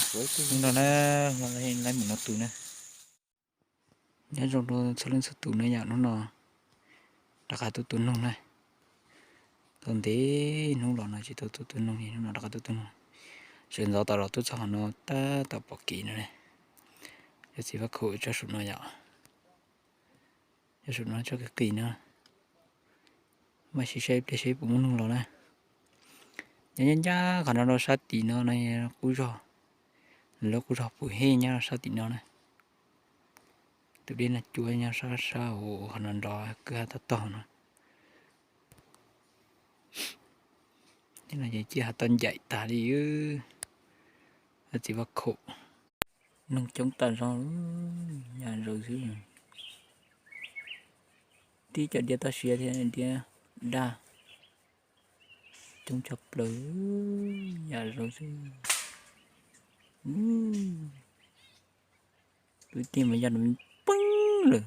Hnub no na, lawv mus no tus na. Nyob zoo rau txhua leej txhua tus na yom, hnub no rov qab tuaj tua noog na. Tau ntev hnub los no tsis tau tuaj tua noog, hnub no rov qab tuaj tua noog. Sawv ntxov tom los tuaj txog qhov no tab tom pom kev no. Yog txiv Vaj Khaum tso saum no yom. Yog saum no tso qis qis no. Mam sib saib ib pliag seb puas muaj noog los na. Nyob ncaj ncaj qhov no rau sab tim no no qub zog. Lawv qub zog Pum Hej nyob rau sab tim no na. Tus dej no cuab nyob sab sab hauv qhov no nrov kwj ha tag tog no. Ces ciaj ha tau ncaim tag li. Txiv Vaj Khaum, noog coob tas zog, yam zoo xwb. Tib cov diav toj siab thiab diav daj coob tshaj plaws, yam zoo xwb. Tus tiag mas yam no peeb lawm.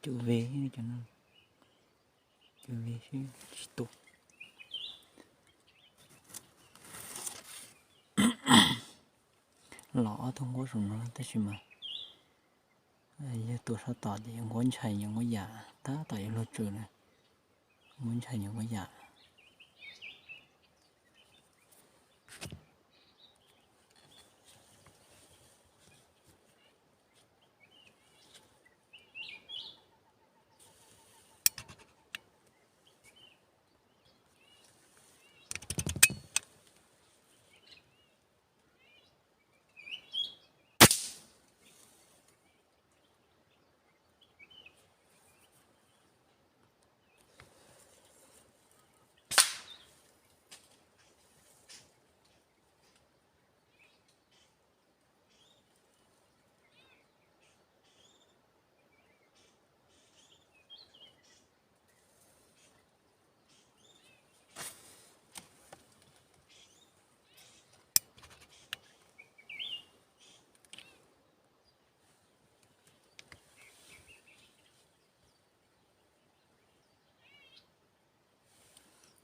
Cov ve, cov ve tsis tuaj. Los ob tug nquab saum no tab sis mas yog tuaj sab tom ces nquab ntshai nyuam nquab yam, tab tom yuav luag tsawv na. Nquab ntshai nyuam nquab yam.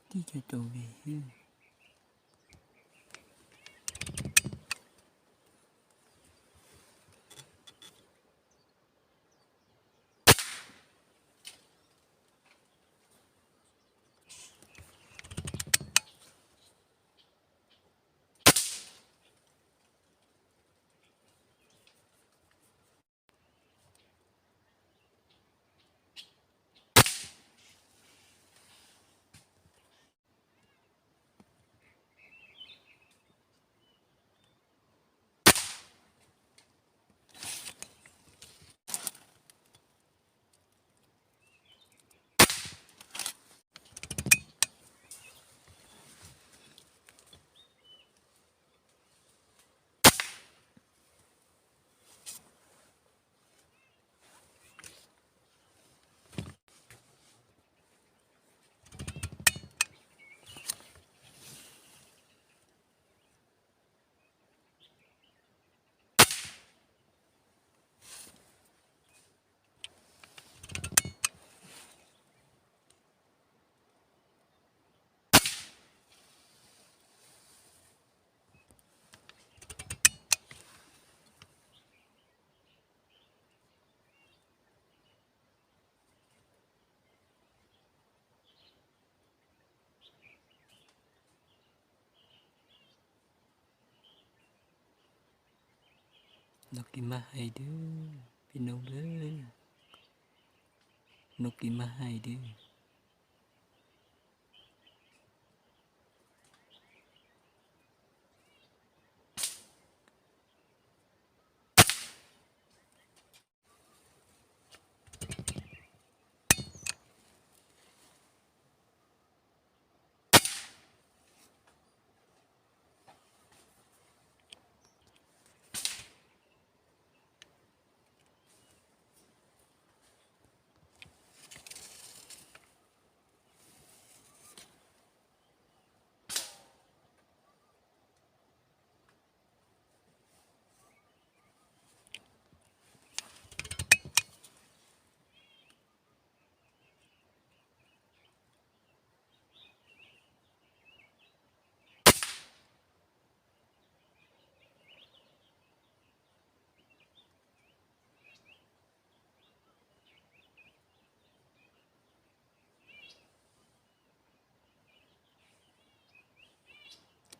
Tib co cau ve xwb. Noj kis maj hais dwb, peb noj lawm. Noj kis maj hais dwb.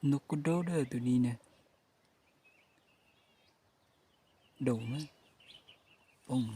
Noj kuj dawb dawb tus ni na. Daus na. Poob.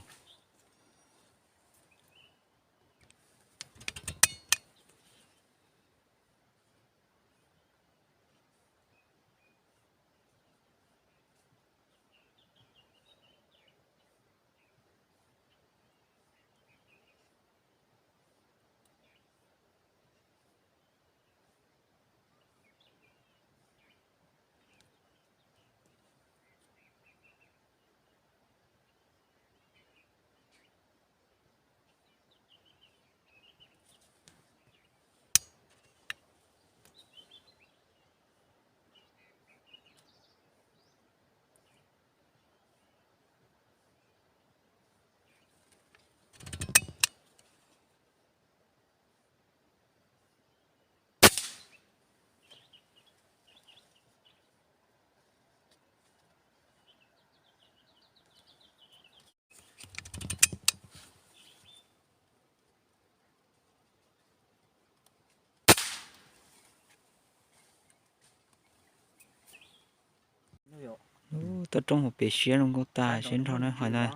Toj roob hauv pes siab zoo nkauj tag siab nrho na. Hais ntawd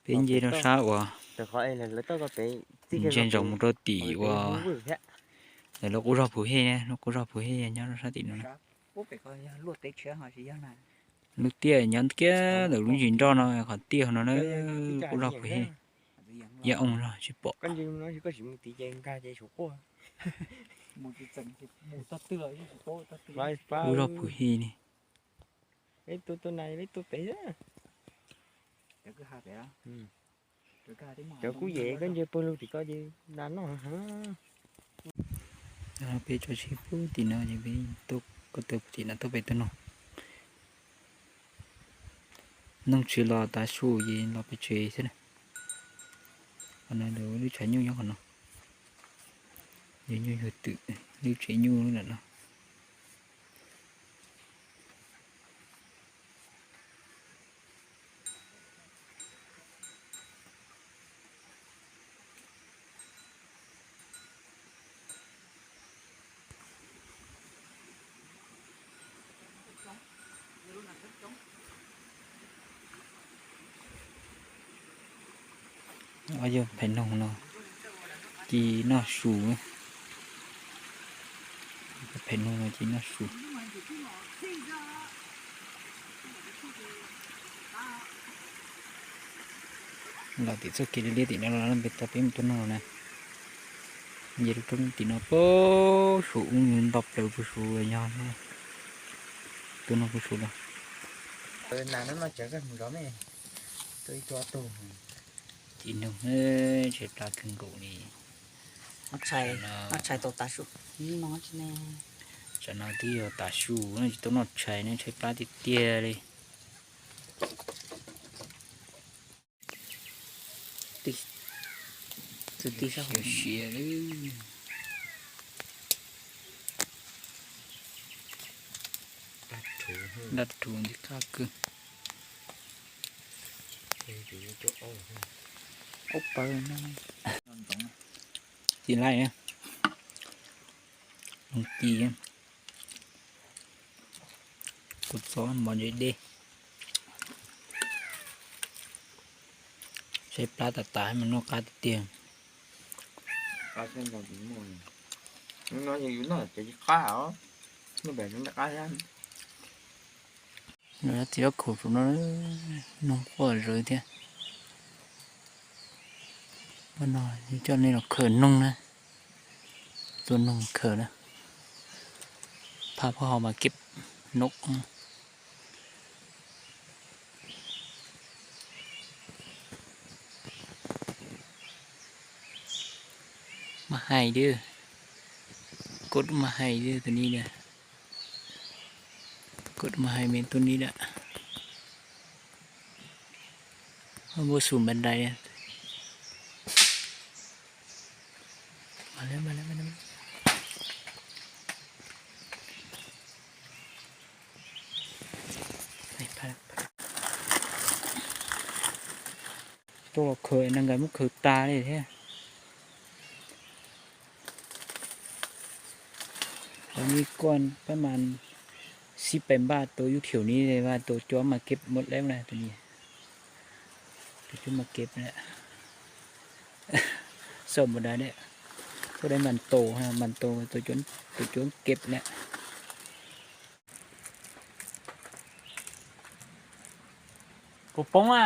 peb nce rau sab uas ntsia ntsoov mus rau tim uas lawv lub qub zog Phuv Hej, lub qub zog Phuv Hej nyob rau sab tim no na. Lub tiaj nyob kiag ntawm lub ntsis nroj no, qhov tiaj hauv no na, qub zog Phuv Hej. Yaj oo zog tsis pom. Qub zog Phuv Hej ne. Cov kuj yem koj nce puag lug tim ko ces na noj heev. Peb tso sib pub tim no ces peb tuaj ko taw tim no tuaj pem tuaj no. Noog tshwm los tav su ces los pem tsev xwb na. Qhov no lub tshav nyuj nyob qhov no. Yog nyuj yug twm, lub tsev nyuj lub ntawm no. Ob yog phais noog no ces noj su. Phais noog no ces noj su. Los tim txoj kev liab liab tim no los peb tau peb mus tuaj noog na. Nce rau roob tim no puag su ub nto plaws puag su yog tuaj noog puag su los. Tim no tshais plab kawg nkaus li. Tsam no twb yog tav su no tsis tau noj tshais ne, ntshai plab tiag tiag li. Siav siav li. Daj rhuv nti kaj kawg. Ub pawg no. Ci laij, looj ci, kua txob mov ntse dej. Tej plab tas tas mas noj qab tiag tiag. Qab thiab, no yus noj ces qab os, noj pem noj qab thiab. Txiv lab khaum saum no, noog quaj zawv thiab. Coj nej los khaws noog na, tua noog khaws na, pha phab ho mas keb noj. Mas hais dib, kod mas hais dib tus ni na, kod mas hais me tus ni na. Muaj xum npam dais. Tuaj los khaws, neeg nkawd muab khaws tas li thiab. Qhov ni koj pab mas xib pes npaj tus yub thiaum ni, tus cov mas keb muab leb na, tus ni, tus cov mas keb na. Xaum npam dais ne, tuaj dai mas tus, mas tus, tus cov keb na. Kuv poob a.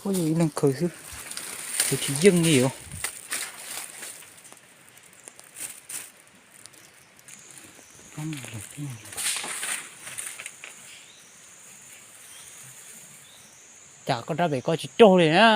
Ua yus ib leeg khaws xwb, khaws tsis yeej li os. Cas koj rab pem koj tsis raug li na.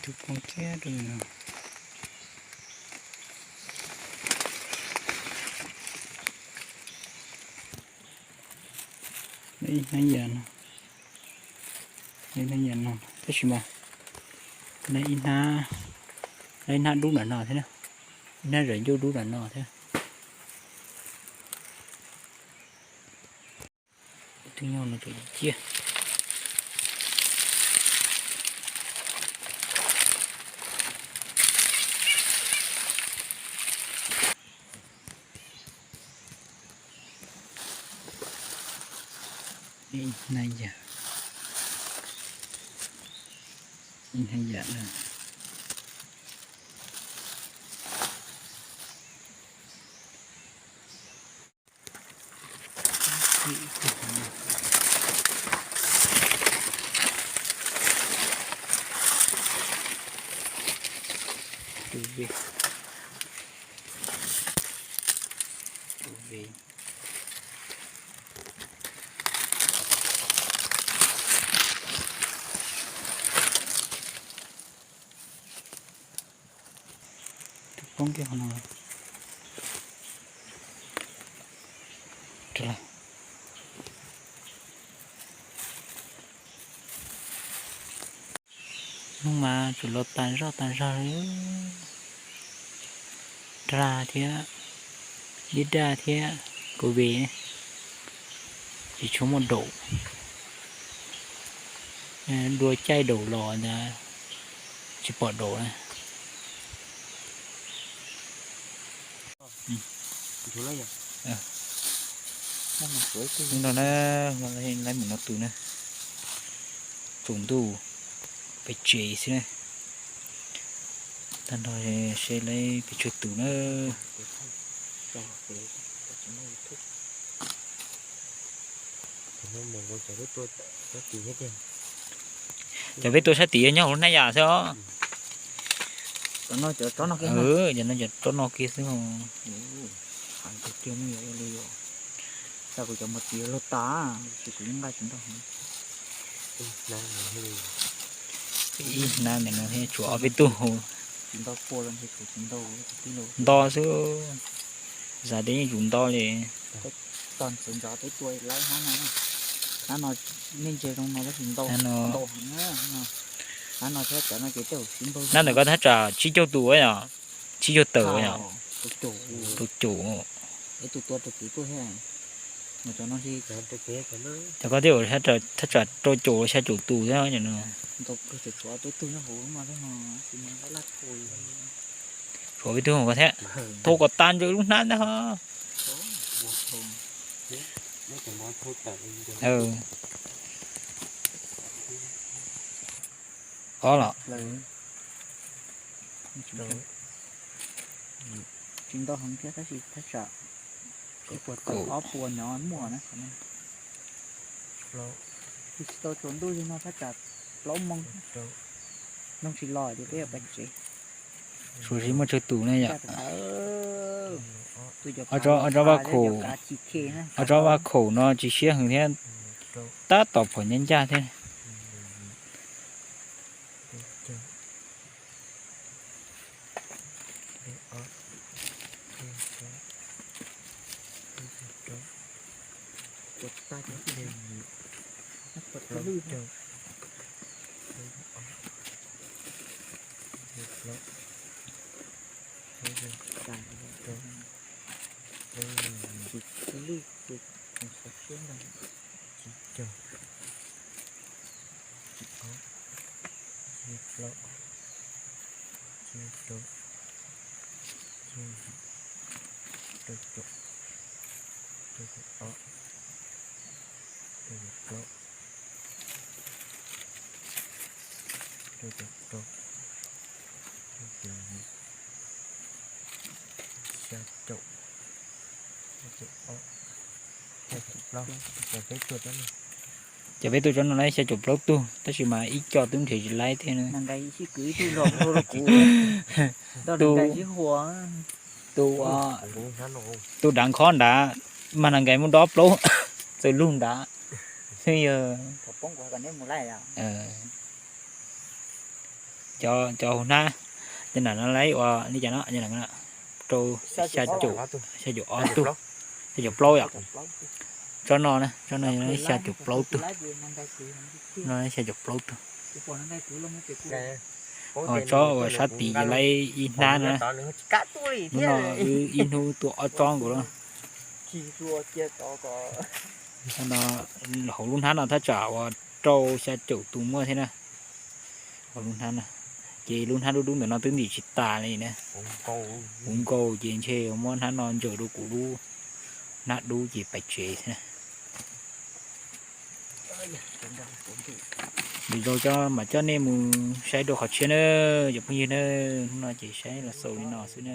Tus poob kiag rau no. Ib hnab yam no, ib hnab yam no tab sis mas ib hnab, ib hnab dub nram no thiab, ib hnab zam ncuj dub nram no thiab. Tus nyob no tus ciaj. Ib hnab yam, ib hnab yam na. Tus vij, tus vij. Tus poob kiag qhov no. Hnub mas tsuas los tas zoj tas zog li. Daj thiab, dib daj thiab, covid tsis tshua muaj daum. Dua caij daum los ntawd tsis pom daum na. Hnub no na, lawv mus no tus na, tsaus ntuj pem tsev xwb na. Tag nrho seb lawv pes tsawg tus na. Cov peb tua sab tid nyob hauv hnab yam xwb os. Cov no cov tsob no kiag xwb. Kuv cov mus txiv luag tas, kuv yeej nqa tsis ntau. Ib hnab ntawm no thiab tshuav ob peb tug. Nto xwb, xav tias yeej tsum nto li. Hnab no, nej ntsia zoo no tab sis ntau, hnab no, hnab no thiab cov no ces tej zaum sib npaug. Hnab ntawm koj thaj tsam tsib caug tus yom, tsib caug tawm yom, rau caum. Cov koj thiaj thaj tsam rau caum xya caum tus thiab. Tshuav peb tug ko thiab, thau kom tas ntawm lub hnab ntag ho. Ob los. Tsis ntau heev thiab tab sis thaj tsam ib puas tawm ob puas no muaj na. Tsis tau tsaus ntuj li no thaj tsam plaub moo, nplooj tsis los ces peb yuav pais tsev. Suav tsis muaj tsawg tus ne yom. Ob tsob vaj khaum, ob tsob vaj khaum no tsis siab heev thiab, tab tom phom nyab ncaj thiab. Cov peb tua tsob no na xya caum plaub tug tab sis mas ib co twb nrhiav tsis laib thiab. Tus, tus dav nkhob nrad mas nas nkais muaj dob plaub txawm lug nrad xwb yog. Cov, cov hauv hnab, cov nam no laib ua li cas no, rau xya caum, xya caum ob tug, xya caum plaub yom. Tsob no, tsob no xya caum plaub tug, no xya caum plaub tug. Tsob uas sab tid ces laib ib hnab na. Hnub no wb ib hnub tua ob tsob nkaus lawm. No, hauv lub hnab no thaj tsam uas rau xya caum tus muaj thiab na. Hauv lub hnab no, ces lub hnab dub dub ntawm no twb ntim tsis tas li na. Puv nkaus ces ntshe muab hnab no ntsaws rau kuv lub hnab dub ces pais tsev xwb na. Lwm zaus coj mam coj nej mus saib dua qhov tshiab na, cov phooj ywg na. Hnub no ces saib los xaus li no xwb na.